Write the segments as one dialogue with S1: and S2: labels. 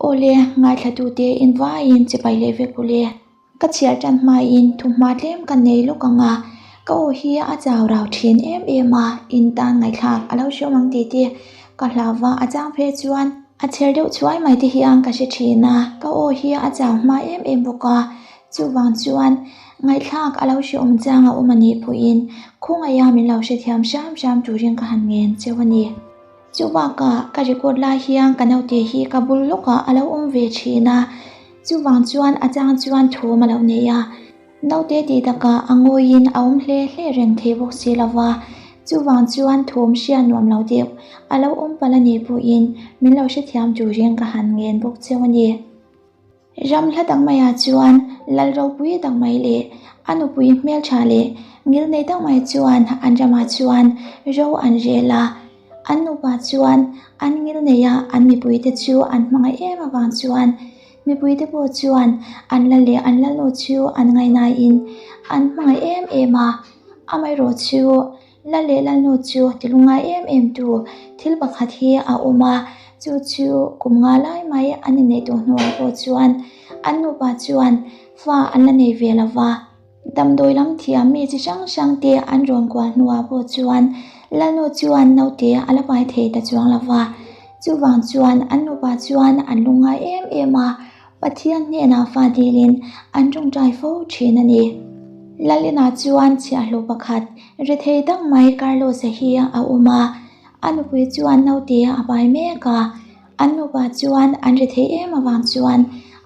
S1: Awle, ngaithlatute invaiin chipai leh vek ule. Ka chhiar tan hmain thuhma tlem ka nei lawk ang a, ka aw hi a chau rau thin em em a, in tan ngaihthlak a lo hreawm ang tih te ka hlau va, a chang phei chuan a chher deuh chhuai mai te hian ka hre thin a, ka aw hi a chau hma em em bawk a, chuvang chuan ngaihthlak a lo hreawm chang a awm a nih pawhin khawngaih a min lo hrethiam hram hram turin ka han ngen cheu a ni. Chu bakah ka record lai hian ka naute hi ka bul lawkah a lo awm ve thin a, chuvang chuan a chang chuan thum a lo nei a, naute tih takah a ngawiin a awm hle hle reng thei bawk si lo va, chuvang chuan thum hria nuam lo deuh a lo awm palh a nih pawhin min lo hrethiam turin ka han ngen bawk cheu a ni. Ram hla tak maiah chuan lal ropui tak mai leh a nupui hmeltha leh ngilnei tak mai chuan an ramah chuan ro an rel a. An nupa chuan an ngilnei a, an mipuite chu an hmangaih em avang chuan mipuite pawh chuan an lal leh an lalnu chu an ngaihnain an hmangaih em em a. Amaherawh chu Lal leh Lalnu chu tilungngai em em tu thil pakhat hi a awm a, chu chu kum nga lai mai an inneih tawh hnuah pawh chuan an nupa chuan fa an la nei ve lo va. Damdawi lam thiam mi chi hrang hrang te an rawn kual hnuah pawh chuan Lalnu chuan naute a la pai thei ta chuang lo va, chuvang chuan an nupa chuan an lungngai em em a. Pathian hnenah fa dilin an tawngtai fo thin a ni. Lalina chuan chhiahhlawh pakhat rethei dang mai Carlos-a hi a awm a, a nupui chuan naute a pai mek a. An nupa chuan an rethei em avang chuan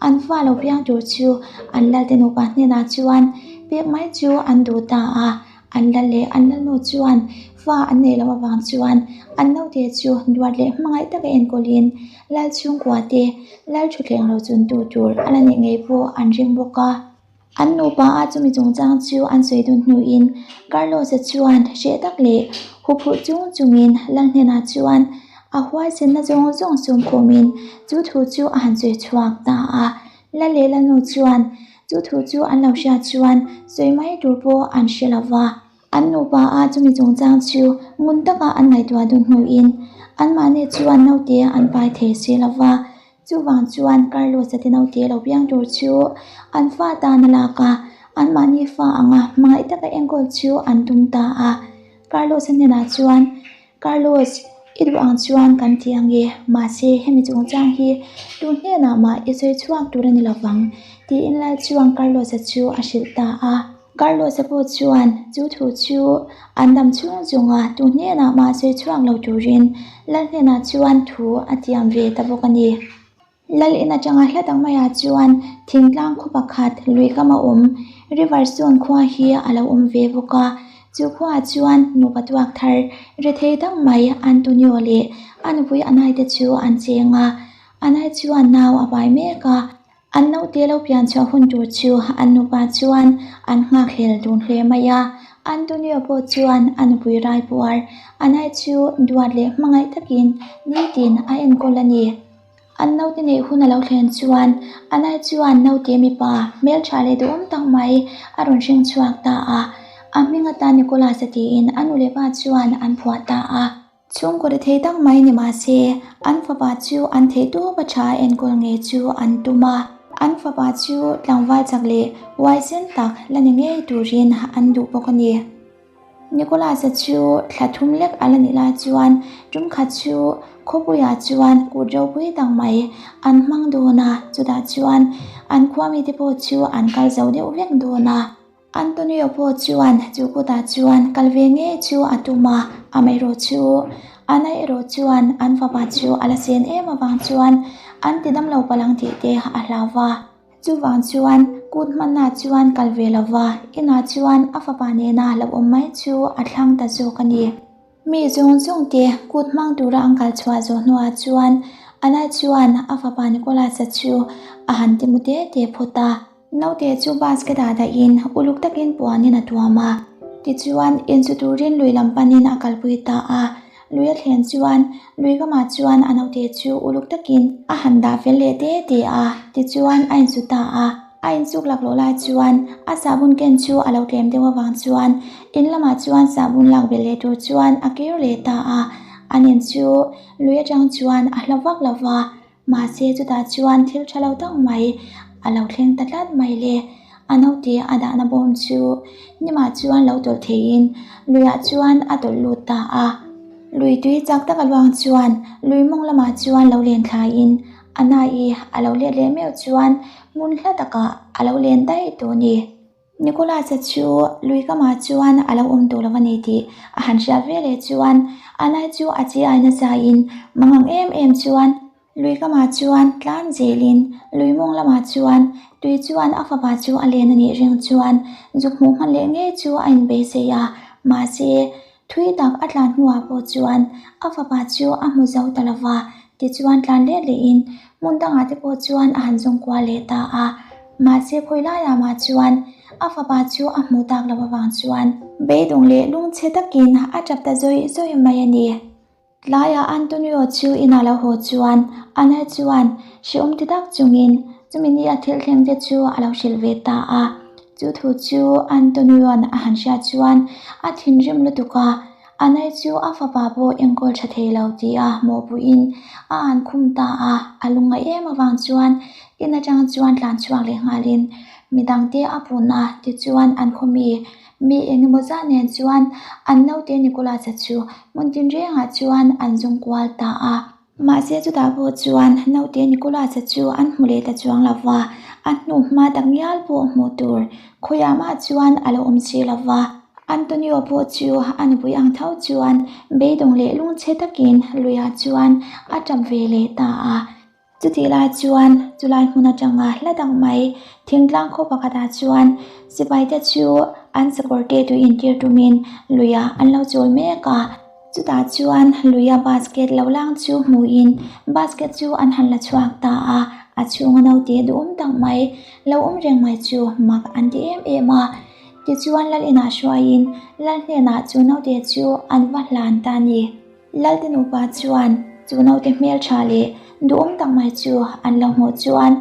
S1: an fa lo piang tur chu an lalte nupa hnenah chuan pek mai chu an duh ta a. An lal leh an lalnu chuan fa an neih loh avang chuan an naute chu duat leh hmangaih taka enkawlin lal chhungkua te lal thutthleng lo chuntu tur a la nih ngei pawh an ring bawk a. An nupa a chumi chungchang chu an sawi dun hnuin Carlos-a chuan hreh tak leh huphurh chung chungin lal hnenah chuan a huaisenna zawng zawng sumkhawmin chu thu chu a han sawi chhuak ta a. Lal leh Lalnu chuan chu thu chu an lo hriat chuan sawi mai tur pawh an hre lo va. An nupa a chumi chungchang chu ngun taka an ngaihtuah dun hnuin anmahni chuan naute an pai thei si lo va. Chuvang chuan Carlos-a te naute lo piang tur chu an fa tan a lak a, anmahni fa anga hmangaih taka enkawl chu an tum ta a. Carlos-a hnenah chuan Carlos, i duh ang chuan kan ti ang e, mahse hemi chungchang hi tu hnenah mah i sawi chhuak tur a ni lo vang, tiin lal chuan Carlos-a chu a hrilh ta a. Carlos-a pawh chuan chu thu chu an dam chhung chunga tu hnenah mah sawi chhuak lo turin lal hnenah chuan thu a tiam ve ta bawk a ni. Lal in atanga hla tak maiah chuan thingtlang khaw pakhat lui kam a awm Riverstone khua hi a lo awm ve bawk a, chu khuaah chuan nupa tuak thar rethei dang mai Antonio leh a nupui Anai te chu an cheng a, Anai chuan nau a pai mek a, an naute lo pian chhuah hun tur chu an nupa chuan an nghakhlel dun hle mai a, Antonio pawh chuan a nupui raipuar Anai chu duat leh hmangaih takin nitin a enkawl a ni. An naute neih hun a lo thlen chuan Anai chuan naute mipa hmeltha leh duhawm tak mai a rawn hring chhuak ta a, a hming atan Nicholas-a tiin a nu leh pa chuan an phuah ta a. Chhungkaw rethei tak mai ni mah se, an fapa chu an theih tawp a tha enkawl ngei chu an tum a. An fapa chu tlangval chak leh huaisen tak la ni ngei turin an duh bawk a ni. Nicholas-a chu thla thum lek a la nih lai chuan tum khat chu khawpuiah chuan kut ropui tak mai an hmang dawn a, chutah chuan an khua mite pawh chu an kal zo deuh vek dawn a. Antonio pawh chuan chu kutah chuan kal ve ngei chu a tum a, amaherawh chu Anna erawh chuan an fapa chu a la sen em avang chuan an ti damlo palh ang tih te a hlau va. Chuvang chuan kut hmanna chuan kal ve lo va, inah chuan a fapa nena lo awm mai chu a thlang ta zawk a ni. Mi zawng zawng te kut hmang tura an kal chhuah zawh hnuah chuan Anna chuan a fapa Nicholas-a chu a han ti mu te te phawt a. Naute chu basket ah dahin uluk takin puanin a tuam a, tichuan insu turin lui lam panin a kalpui ta a. Lui a thlen chuan lui kamah chuan a naute chu uluk takin a han dah fel leh te te a, tichuan a insu ta a. A insuk laklawh lai chuan a sahbun ken chu a lo tlem deuh avang chuan in lamah chuan sahbun lak belh leh tur chuan a kir leh ta a. An in chu lui atang chuan a hla vak lo va. Mahse chutah chuan thil tha lo tak mai a lo thleng ta tlat mai le. A naute a dahna bawm chu hnimah chuan lo tawlh theiin luiah chuan a tawlh lut ta a. Lui tui chak taka luang chuan lui mawng lamah chuan lo len thlaiin a nai a lo let leh meuh chuan hmun hla takah a lo len daih tawh a ni. Nicholas-a chu lui kamah chuan a lo awm tawh lo a ni tih a han hriat ve leh chuan a nai chu a chi ai nasa in mangang em em chuan lui kamah chuan tlan zelin lui mawng lamah chuan tui chuan a fapa chu a len a nih ring chuan zuk hmuh hman leh ngei chu a inbeisei a, mahse thui tak a tlan hnuah pawh chuan a fapa chu a hmu zo ta lo va, tichuan tlan let lehin Hmun dangah te pawh chuan a han zawng kual leh ta a, mahse khawi laiah mah chuan a fapa chu a hmuh tak loh avang chuan beidawng leh lungchhe takin a tap ta zawih zawih mai a ni. Tlaiah Antonio chu inah lo haw chuan Anna chuan hrehawm ti tak chungin chumi ni a thil thleng te chu a lo hrilh ve ta a. Chu thu chu Antonio-a'n a han hriat chuan a thinrim lutuk a, Anai chu a fapa pawh enkawl tha thei lo tih a mawhpuiin a an khum ta a, a lungngaih em avang chuan in atang chuan tlan chhuak leh nghalin midangte a pun a, tichuan an khaw mi, mi eng emaw zah nen chuan an naute Nicholas-a chu hmun tinrengah chuan an zawng kual ta a. Mahse chutah pawh chuan naute Nicholas-a chu an hmu leh ta chuang lo va, a hnu hma tak ngial pawh hmuh tur khawiah mah chuan a lo awm si lo va. Antonio pawh chu a nupui ang tho chuan beidawng leh lungchhe takin luiah chuan a tap ve leh ta a. Chutih lai chuan chulai hmun atanga hla dang mai thingtlang khaw pakhatah chuan sipaite chu an sakawrte tui intir tumin luiah an lo chawl mek a. Chutah chuan luia basket lo lang chu hmuhin basket chu an han la chhuak ta a, a chhunga naute duhawm tak mai lo awm reng mai chu mak an ti em em a. Tichuan lal inah hruaiin lal hnenah chu naute chu an va hlan ta a ni. Lalte nupa chuan chu naute hmeltha leh duhawm tak mai chu an lo hmuh chuan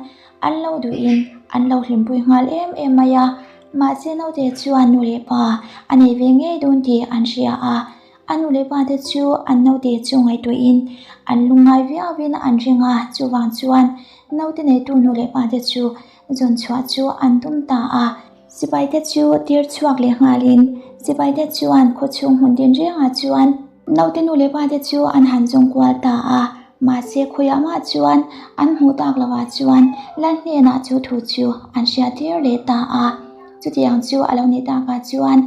S1: an lo duhin an lo hlimpui nghal em em mai a. Mahse naute chuan nu leh pa a nei ve ngei dawn tih an hria a, a nu leh pa te chu an naute chu ngaihtuahin an lungngai viauin an ring a, chuvang chuan naute neitu nu leh pa te chu zawn chhuah chu an tum ta a. Sipai te chu tir chhuak leh nghalin sipai te chuan khawchhung hmun tinrengah chuan naute nu leh pa te chu an han zawng kual ta a, mahse khawiah mah chuan an hmuh tak lovah chuan lal hnenah chu thu chu an hriat tir leh ta a. Chutiang chu a lo nih takah chuan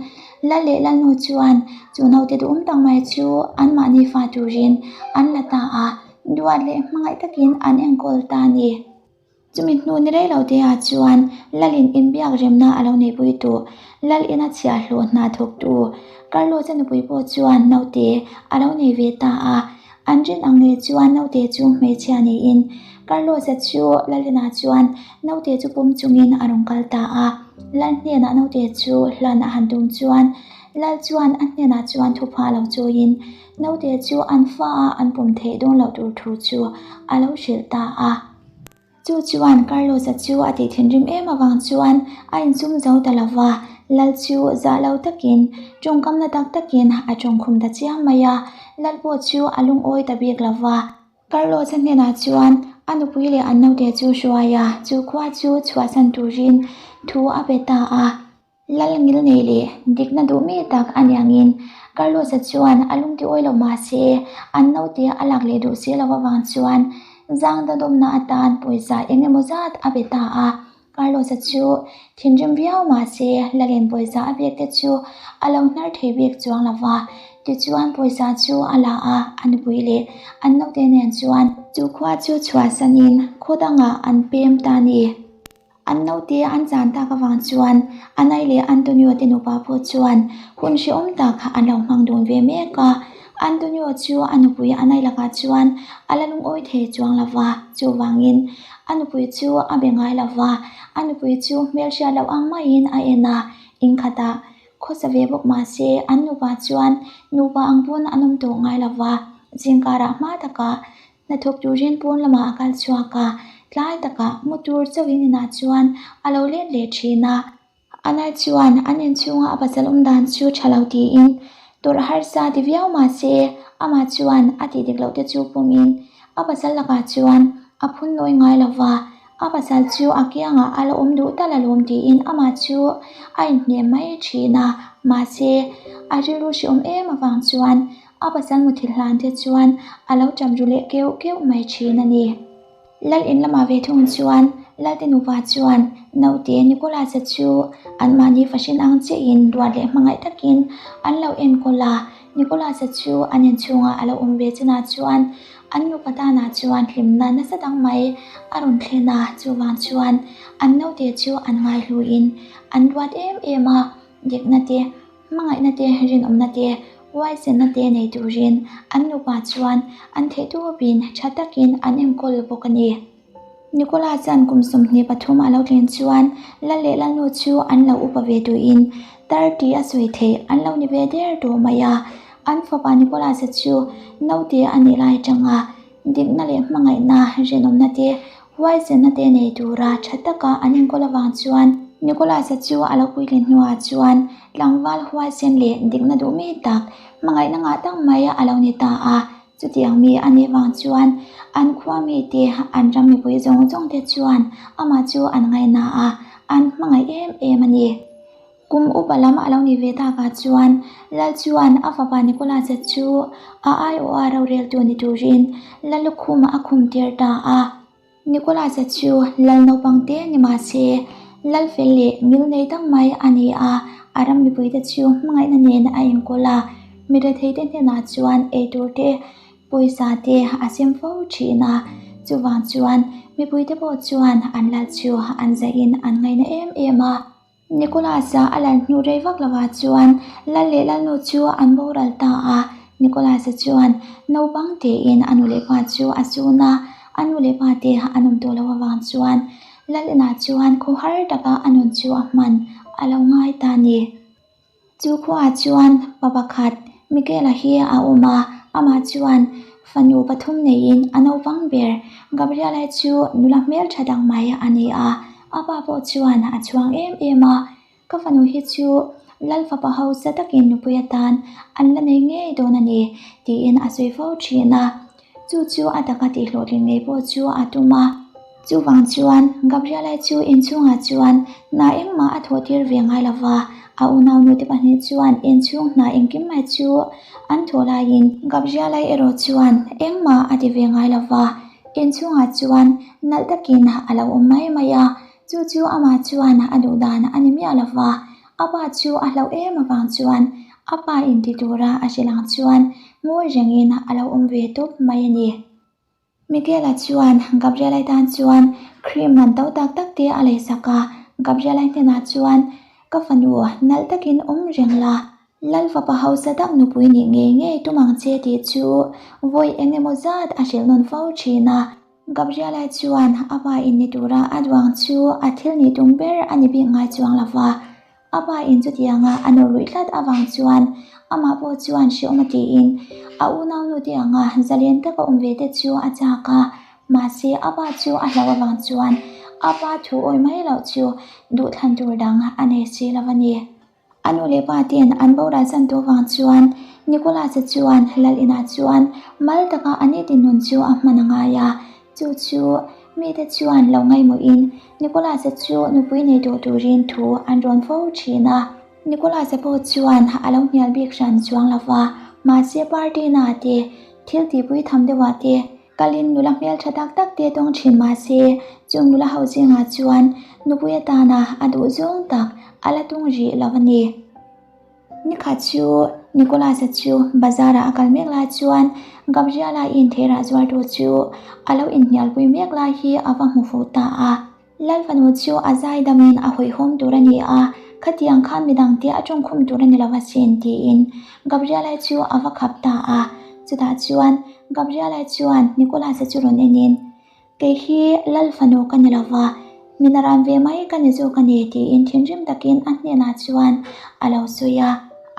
S1: lal leh lalnu chuan chu naute duhawm tak mai chu anmahni fa turin an la ta a, duat leh hmangaih takin an enkawl ta a ni. Chumi hnu ni rei lo te ah chuan Lalin inbiak remna a lo neihpui tawh. Lal ina chhiahhlawh hna thawktu Carlos-a nupui pawh chuan naute a lo nei ve ta a. An rin ang ngei chuan naute chu hmeichhia niin Carlos-a chu Lal inah chuan naute chu pawm chungin a rawn kal ta a. Lal hnenah naute chu hlan a han tum chuan Lal chuan a hnenah chuan thupha lo chawiin naute chu an fa a an pawm theih dawn loh tur thu chu a lo hrilh ta a. Chu chuan Carlos-a chu a tih thinrim em avang chuan a insum zo ta lo va, Lal chu zah lo takin, tawngkamna tak takin a tawngkhum ta chiang mai a, Lal pawh chu a lungawi ta bik lo va. Carlos-a hnenah chuan a nupui leh an naute chu hruai a, chu khua chu chhuahsan turin thu a pe ta a. Lal ngil nei leh dikna duh mi tak a ni angin Carlos-a chuan a lungti awi lo mah se an naute a lak leh duh si lo avang chuan zang dadawmna atan pawisa eng emaw zat a be ta a. Carlos-a chu thinrim viau mah se Lalin pawisa a pek te chu a lo hnar thei bik chuang lo va, tichuan pawisa chu a la a, a nupui leh an naute nen chuan chu khua chu chhuahsanin khaw dangah an pem ta a ni. An naute an chan tak avang chuan Anai leh Antonio te nupa pawh chuan hun hrehawm tak an lo hmang dun ve mek a. Antonio chu a nupui Anai lakah chuan a la lungawi thei chuang lo va, chuvangin a nupui chu a be ngai lo va, a nupui chu hmelhriat loh ang maiin a en a, inkhatah khawsa ve bawk mah se an nupa chuan nupa ang pawn an awm tawh ngai lo va, zingkarah hma takah Hnathawk turin pawn lamah a kal chhuak a, tlai takah mu tur chauhin inah chuan a lo let leh thin a. Anai chuan an inchhunga a pasal awm dan chu tha lo tiin tawrh harsa ti viau mah se amah chuan a tih dik loh te chu pumin a pasal lakah chuan A phun nawi ngai lo va, a pasal chu a kiangah a la awm duh tal alawm tiin amah chu a inhnem mai thin a, mahse, a rilru hreawm em avang chuan a pasal muthilh hlan te chuan a lo tap ru leh keuh keuh mai thin a ni. Lal in lamah ve thung chuan Lalte nupa chuan naute Nicholas-a chu anmahni fahrin ang chiahin ruat leh hmangaih takin an lo enkawl a, Nicholas-a chu an inchhungah a lo awm ve chinah chuan an nupa tanah chuan hlimna nasa dang mai a rawn thlen a, chuvang chuan an naute chu an ngaihluin an ruat em em a, dikna te Hmangaihna te, rinawmna te, huaisenna te nei turin an nupa chuan an theihtawpin tha takin an enkawl bawk a ni. Nicola chuan kum 23 a lo tlen chuan Lal leh Lalnu chu an lo upa ve tuin tar tih a sawi theih an lo ni ve der tawh mai a. An fapa Nicolas-a chu naute a nih lai atanga Dikna leh hmangaihna, rinawmna te, huaisenna te nei tura tha taka an enkawl avang chuan Nicholas-a chu a lo puitlin hnuah chuan tlangval huaisen leh dikna duh mi tak, hmangaihna ngah tak mai a lo ni ta a. Chutiang mi a nih vang chuan an khua mite, an ram mipui zawng zawng te chuan amah chu an ngaihna a, an hmangaih em em a ni. Kum upa lam a lo nih ve takah chuan Lal chuan a fapa Nicholas-a chu a aiawha roreltu ni turin Lal lukhum a khum tir ta a. Nicholas-a chu Lal naupang te ni mah se, Lal fel leh ngil nei tak mai a ni a, a ram mipuite chu hmangaihna nen a enkawl a, mi retheite hnenah chuan eitur te, pawisa te a sem fo thin a, chuvang chuan mipuite pawh chuan an Lal chu an zaihin an ngaina em em a. Nicholas-a a lan hnu rei vak lovah chuan Lal leh Lalnu chu an boral ta a. Nicholas-a chuan naupang tein a nu leh pa chu a zun a, a nu leh pa te an awm tawh loh avang chuan Lal inah chuan khawhar taka a nun chu a hman a lo ngai ta a ni. Chu khuaah chuan pa pakhat Mikaela hi a awm a, amah chuan fanu pathum neiin a naupang ber Gabriela chu nula hmeltha tak mai a ni a, a pa pawh chuan a chhuang em em a, Ka fanu hi chu Lal fapa hausa takin nupui atan an la nei ngei dawn a ni, tiin a sawi fo thin a. Chu chu a taka tihhlawhtling ngei pawh chu a tum a. Chuvang chuan Gabriela chu inchhungah chuan hna engmah a thawh tir ve ngai lo va, a unaunu te pahnih chuan inchhung hna engkim mai chu an thawh laiin Gabriela erawh chuan engmah a ti ve ngai lo va, inchhungah chuan nalh takin a lo awm mai mai a, chu chu amah chuan a duh dan a ni miah lo va, a pa chu a hlauh em avang chuan a pa inti tura a hrilh ang chuan ngawi rengin a lo awm ve tawp mai a ni. Miguel-a chuan Gabriel-a tan chuan cream man to tak tak te a lei sak a, Gabriel-a hnenah chuan, Ka fanu, nalh takin awm reng la, Lal fapa hausa tak nupui nih ngei ngei tum ang che tih chu vawi eng emaw zat a hrilh nawn fo thin a. Gabriel-a chuan a pa in ni tura a duang chu a thil nih tum ber a ni bik ngai chuang lo va, A pa in chutianga a nawr luih tlat avang chuan amah pawh chuan hreawm a tiin a unaunu te anga zalen taka awm ve te chu a chak a, mahse a pa chu a hlauh avang chuan a pa thu awi mai loh chu duhthlan tur dang a nei si lo a ni. A nu leh pa ten an boral chan tawh vang chuan Nicholas-a chuan Lal inah chuan mal taka a nitin nun chu a hman a ngai a, Chu chu mite chuan lo ngaihmawhin Nicholas-a chu nupui nei tawh turin thu an rawn fo thin a. Nicholas-a pawh chuan a lo hnial bik hran chuang lo va, mahse party na te, thil tihpui tham deuhah te kalin nula hmel tha tak tak te tawng thin mahse chung nula ho zingah chuan nupui atana a duh zawng tak a la tung rih lo a ni. Nikhat chu Nicholas-a chu bazar-ah a kal mek lai chuan Gabriela intheirah zuartu chu a lo inhnialpui mek lai hi a va hmu fuh ta a. Lal fanu chu a zaidamin a hawihhawm tur a ni a, khatiang khan midangte a tawngkhum tur a ni lo asin tiin Gabriela chu a va khap ta a. Chutah chuan Gabriela chuan Nicholas-a chu rawn enin, Kei hi Lal fanu ka ni lova, min a ran ve mai ka ni zawk a ni tiin thinrim takin a hnenah chuan a lo sawi a.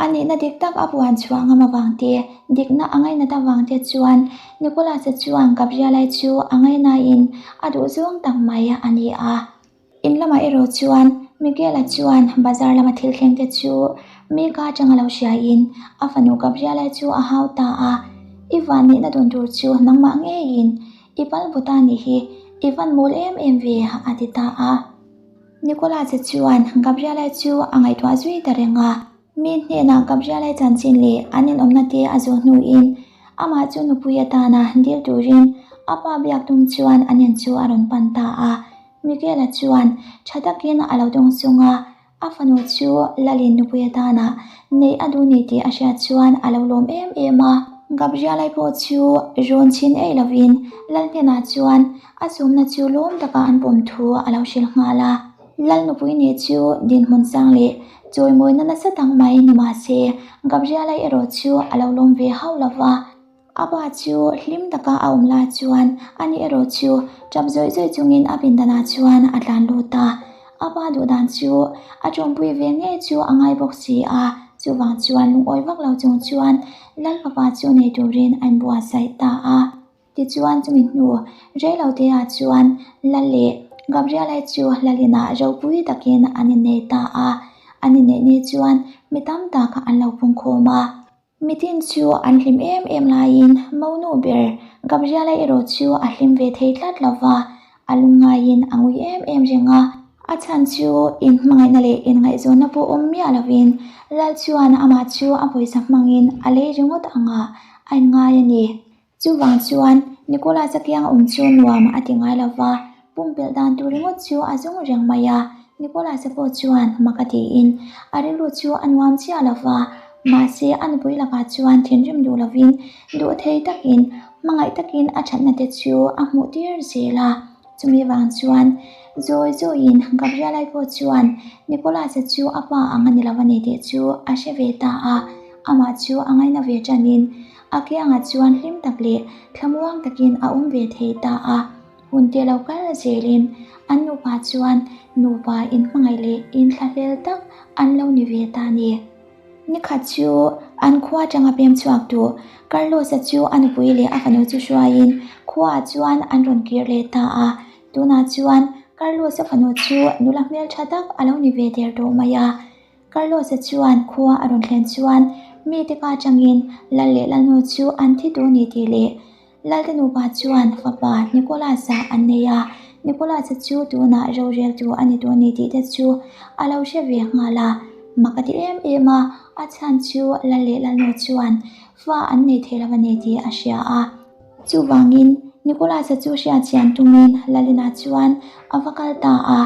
S1: A nihna dik tak a puan chhuah ngam avang te, dikna a ngainat avang te chuan Nicholas-a chuan Gabriela-i chu a ngainain a duh zawng tak mai a ni a. In lamah erawh chuan Miguel-a chuan bazar lama thil thleng te chu mi ka atanga lo hriain a fanu Gabriela chu a hau ta a, I van nihna dawn tur chu nangmah ngeiin. I pal vut a nih hi, i van mawl em em ve, a ti ta a. Nicholas-a chuan Gabriela chu a ngaihtuah zui ta reng a. Mi hnenah Gabriela chanchin leh an inawmna te a zawh hnuin amah chu nupui atana dil turin a pa biak tum chuan an in chu a rawn pan ta a. Miguel-a chuan tha takin a lo dawng chung a, A fanu chu Lalin nupui atana neih a duh ni tih a hriat chuan a lo lawm em em a. Gabrielai pawh chu rawn chhin eih lovin Lal hnenah chuan a sawmna chu lawm taka an pawm thu a lo hrilh nghal a. Lal nupui nih chu dinhmun sang leh chawimawina nasa tak mai ni mah se Gabrielai erawh chu a lo lawm ve hauh lo va. A pa chu hlim taka a awm lai chuan ani erawh chu tap zawih zawih chungin a pindanah chuan a tlan lut a. A pa duh dan chu a tawmpui ve ngei chu a ngai bawk si a, chuvang chuan lungawi vak lo chung chuan Lal fapa chu nei turin a inbuatsaih ta a. Tichuan chumi hnu Reilotea chuan Lal leh Gabriela chu Lalinah ropui takin an innei ta a. An inneih ni chuan mi tam tak an lo pungkhawm a. Mitin chu an hlim em em laiin Monu ber Gabriela erawh chu a hlim ve thei tlat lo va, a lungngaiin a ngui em em reng a. A chhan chu inhmangaihna leh inngaihzawnna pawh awm miah lovin Lal chuan amah chu a pawisa hmangin a lei ringawt angah a inngai a ni. Chuvang chuan Nicholas-a kiang awm chu nuam a ti ngai lo va, pumpelh dan tur ringawt chu a zawng reng mai a. Nicholas-a pawh chuan mak a tiin a rilru chu a nuam chiah lo va, mahse a nupui lakah chuan thinrim duh lovin duh thei takin hmangaih takin a thatna te chu a hmuh tir zel a. Chumi vang chuan zawi zawiin Gabriela-i pawh chuan Nicholas-a chu a pa ang a ni lo a ni tih chu a hre ve ta a, amah chu a ngaina ve tanin A kiangah chuan hlim tak leh thlamuang takin a awm ve thei ta a, hun te lo kal zelin an nupa chuan nupa inhmangaih leh inthlahlel tak an lo ni ve ta ni. Nikhat chu an khua atanga pem chhuak duh Carlos-a chu a nupui leh a fanu chu hruaiin khuaah chuan an rawn kir leh ta a, tunah chuan Carlos-a fanu chu nula hmeltha tak a lo ni ve der tawh mai a. Carlos-a chuan khua a rawn thlen chuan mite ka atangin Lal leh Lalnu chu an thi tur ni tih leh Lalte nupa chuan fapa Nicholas-a an nei a, Nicholas-a chu tunah roreltu a ni tur ni tih te chu a lo hre ve nghal a. Mak a ti em em a, a chhan chu Lal leh Lalnu chuan fa an nei thei lo a ni tih a hria a. Chuvangin Nicholas-a chu hriatchian tumin Lalina chuan a va kal ta a.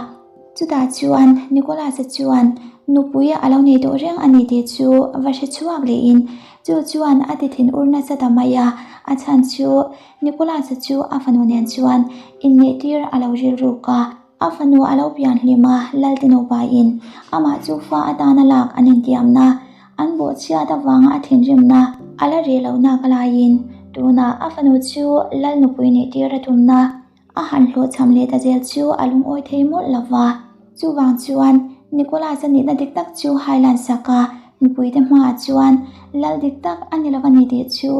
S1: Chutah chuan Nicholas-a chuan nupui a lo nei tawh reng a ni tih chu va hre chhuak lehin chu chuan a ti thin ur nasa ta mai a, a chhan chu Nicholas-a chu a fanu nen chuan inneihtir a lo rilruk a, a fanu a lo pian hlim a, Lalte nupain amah chu fa atana lak an intiamna an bawhchhiat avanga a thinrimna a la reh lohnak laiin tunah a fanu chu Lal nupui neihtir a tumna A han hlawhchham leh ta zel chu a lungawi thei mawlh lo va. Chuvang chuan Nicholas-a nihna dik tak chu hailan sak a, mipuite hmaah chuan lal dik tak a ni lo a ni tih chu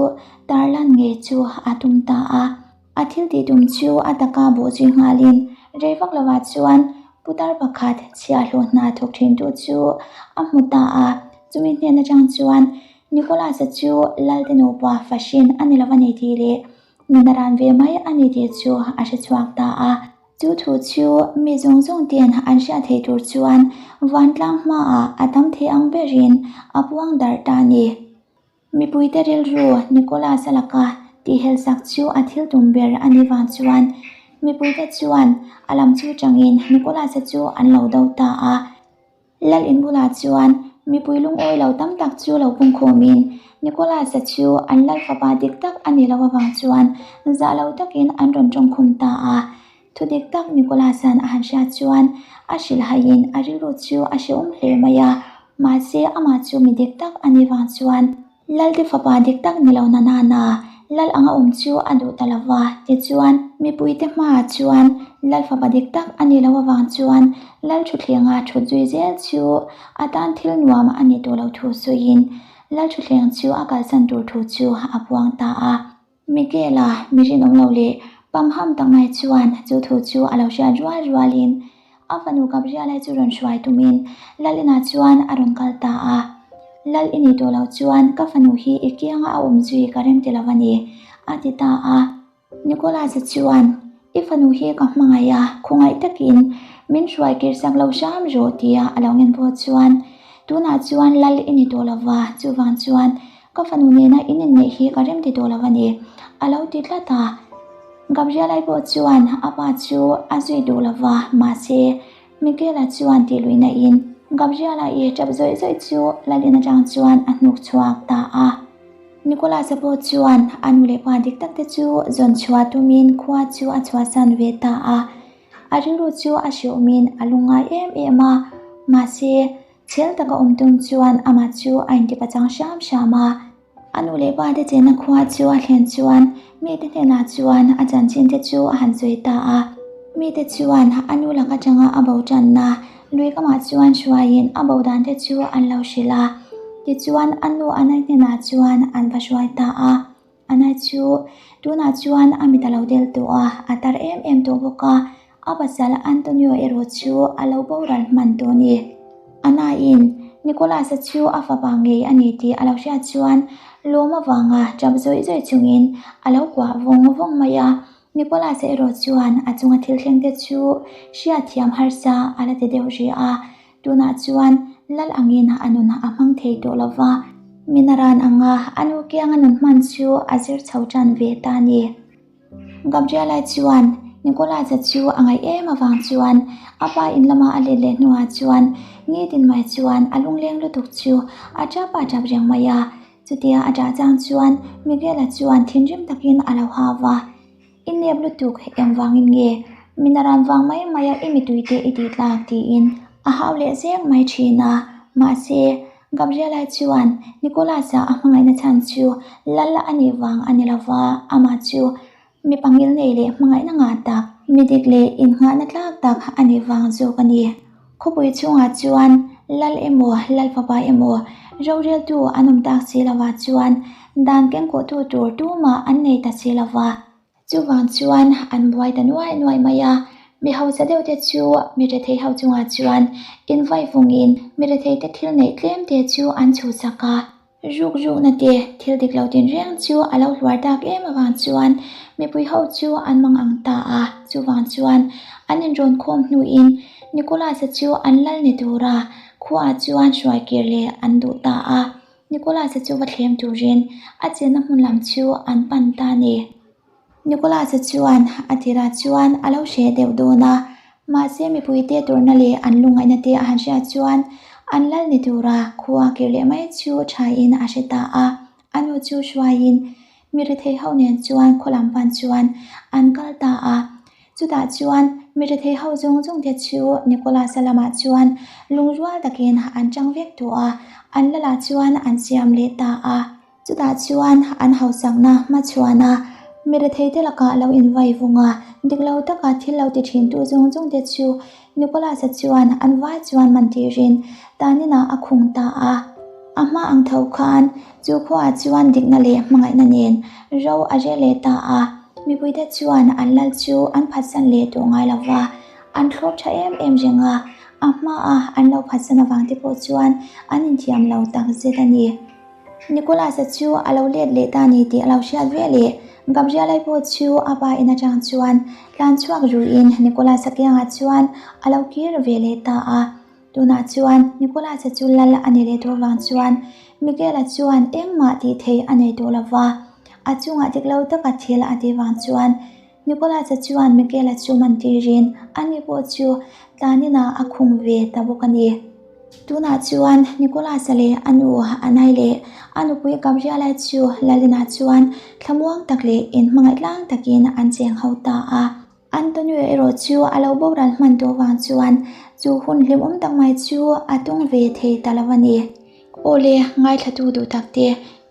S1: tarlan ngei chu a tum ta a. A thil tih tum chu a taka bawhzui nghalin rei vak lovah chuan putar pakhat chhiahhlawh hna thawk thintu chu a hmu ta a. Chumi hnen atang chuan Nicholas-a chu lalte nupa fahrin a ni lo a ni tih leh Nuna ran ve mai a ni tih chu a hre chhuak ta a. Chu thu chu mi zawng zawng ten an hriat theih tur chuan vantlang hmaah a tam thei ang berin a puang darh ta a ni. Mipuite rilru Nicholas-a laka tihhelsak chu a thil tum ber a nih vang chuan mipuite chuan a lam chu changin Nicholas-a chu an lo do ta a. Lal in bulah chuan mipui lungawi lo tam tak chu lo pungkhawmin Nicholas-a chu an lal fapa dik tak a ni lo avang chuan zah lo takin an rawn tawngkhum ta a. Thu dik tak Nicholas-a'n a han hriat chuan a hrilhhaiin a rilru chu a hrehawm hle mai a, mahse amah chu mi dik tak a nih vang chuan Lalte fapa dik tak ni lo na nana Lal anga awm chu a duh ta lo va, tichuan mipuite hmaah chuan Lal fapa dik tak a ni lo avang chuan Lal thuthlenga thut zui zel chu a tan thil nuam a ni tawh lo thu sawiin Lal thutthleng chu a kalsan tur thu chu a puang ta a. Miguel-a mi rinawm lo leh pamham tak mai chuan chu thu chu a lo hriat rual rualin a fanu Gabriela chu rawn hruai tumin Lal inah chuan a rawn kal ta a. Lal i nih tawh loh chuan ka fanu hi i kianga a awm zui ka rem ti lo a ni, a ti ta a. Nicholas-a chuan, I fanu hi ka hmangaih a, khawngaih takin min hruai kir sak lo hram rawh tia a lo ngen pawh chuan, Tunah chuan lal i ni tawh lo va, chuvang chuan ka fanu nena in inneih hi ka remti tawh lo a ni, a lo ti tlat a. Gabriel-i pawh chuan a pa chu a zui duh lo va, mahse, Miguel-a chuan tih luihna in Gabriel-a i tap zawih zawih chu Lalin atang chuan a hnuk chhuak ta a. Nicholas-a pawh chuan a nu leh pa dik tak te chu zawn chhuah tumin khua chu a chhuahsan ve ta a. A rilru chu a hriawmin a lungngai em em a, mahse, chhel taka awm tum chuan amah chu a intipachang hram hram a. A nu leh pa te chenna khua chu a thlen chuan mite hnenah chuan a chanchin te chu a han sawi ta a. Mite chuan a nu lak atanga a bo tanna lui kamah chuan hruaiin a bo dan te chu an lo hrilh a. Tichuan a nu Anai hnenah chuan an va hruai ta a. Anai chu tunah chuan a mit a lo del tawh a, a tar em em tawh bawk a. A pasal Antonio erawh chu a lo boral hman tawh a ni. Anaiin Nicholas-a chu a fapa ngei a ni tih a lo hriat chuan lawm avanga tap zawih zawih chungin a lo kuah vawng vawng mai a. Nicholas-a erawh chuan a chunga thil thleng te chu hriatthiam harsa a la ti deuh rih a. Tunah chuan lal angin a nun a hmang thei tawh lo va, minaran anga a nu kianga nun hman chu a zir chho tan ve ta a ni. Gabriela chuan Nicholas-a chu a ngaih em avang chuan a pa in lama a let leh hnuah chuan nitin mai chuan a lungleng lutuk chu a tap a tap reng mai a. Chutia a tah chang chuan Miguel-a chuan thinrim takin a lo hau va, I nep lutuk engvangin nge minaran vang mai maia i mituite i tih tlak? tiin a hau leh zek mai thin a. Mahse, Gabriela chuan Nicholas-a a hmangaihna chhan chu lal a nih vang a ni lo va, amah chu mi pangil nei leh hmangaihna ngah tak, mi dik leh innghahna tlak tak a nih vang zawk a ni. Khawpui chhungah chuan lal emaw, lal fapa emaw, roreltu an awm tak si lovah chuan dan kengkawhtu tur tumah an nei ta si lo va. Chuvang chuan an buai ta nuai nuai mai a, mi hausa deuh te chu mi rethei ho chungah chuan invai vungin mi rethei te thil neih tlem te chu an chhuhsak a. Ruk rukna te thil dik lo tinreng chu a lo hluar tak em avang chuan mipui ho chu an mang ang ta a, chuvang chuan an inrawn khawm hnuin Nicholas-a chu an lal ni tura khuaah chuan hruai kir leh an duh ta a. Nicholas-a chu va thlem turin a chenna hmun lam chu an pan ta a ni. Nicholas-a chuan a tirah chuan a lo hreh deuh dawn a, mahse mipuite tawrhna leh an lungngaihna te a han hriat chuan an lal ni tura khua kir leh mai chu thain a hre ta a. A nu chu hruaiin mi rethei ho nen chuan khaw lam pan chuan an kal ta a. Chutah chuan mi rethei ho zawng zawng te chu Nicholas-a lamah chuan lungrual takin an chang vek tawh a, an lalah chuan an siam leh ta a. Chutah chuan an hausakna hmachhuana mi rethei te lakah lo invai vung a, dik lo taka thil lo ti thintu zawng zawng te chu Nicholas-a chuan an vai chuan man tirin taninah a khung ta a. A hma ang tho khan chu khuaah chuan dikna leh hmangaihna nen ro a rel leh ta a. Mipuite chuan an lal chu an phatsan leh tawh ngai lo va, an thlawp tha em em reng a, a hmaa an lo phatsan avang te pawh chuan an inthiam lo tak zet a ni. Nicholas-a chu a lo let leh ta ni tih a lo hriat ve leh Gabriel-i pawh chu a pa in atang chuan tlan chhuak ruin Nicholas-a kiangah chuan a lo kir ve leh ta a. Tunah chuan Nicholas-a chu lal a ni leh tawh vang chuan Miguel-a chuan engmah tih theih a nei tawh lo va, a chungah dik lo taka thil a tih vang chuan Nicholas-a chuan Miguel-a chu man tirin ani pawh chu tlaninah a khung ve ta bawk a ni. Tunah chuan Nicholas-a leh a nu Anai leh a nupui Gabriela chu Lalina chuan thlamuang tak leh inhmangaih tlang takin an cheng ho ta a. Antonio erawh chu a lo boral hman tawh vang chuan chu hun hlimawm tak mai chu a tung ve thei ta lo a ni. Aw le, ngaithlatu duh tak te,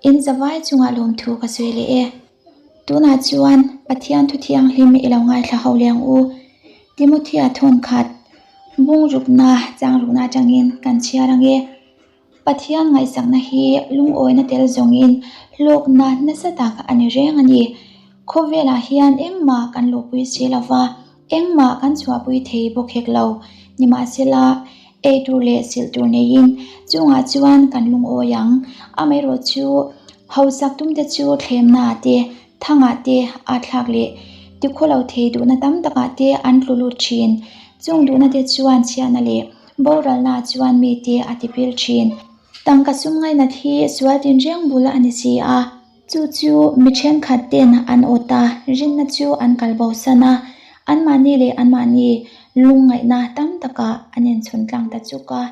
S1: in zavai chungah lawmthu ka sawi leh e. Tunah chuan Pathian thu thianghlim i lo ngaithla ho leh ang u. Timothea thawn khat bung rukna chang rukna atangin kan chhiar ang e. Pathian ngaihsakna hi lungawina tel zawngin hlawkna nasa tak a ni reng a ni. Khawvelah hian engmah kan luhpui si lo va, engmah kan chhuahpui thei bawk hek lo. Nimahsela, ei tur leh silh tur neiin chungah chuan kan lungawi ang. Amaherawhchu, hausak tumte chu thlemna te. Thangah te aa thlak leh tikhualo thei duhna tam takah te an tlu lut thin. Chung duhna te chuan chhiatna leh boralna chuan mite a tipil thin. Tangka sum ngainat hi sual tinreng bul a ni si a. Chu chu mi thenkhat ten an awt a, rinna chu an kal bosan a, anmahni leh anmahni lungngaihna tam takah an inchhun tlang ta chuk a.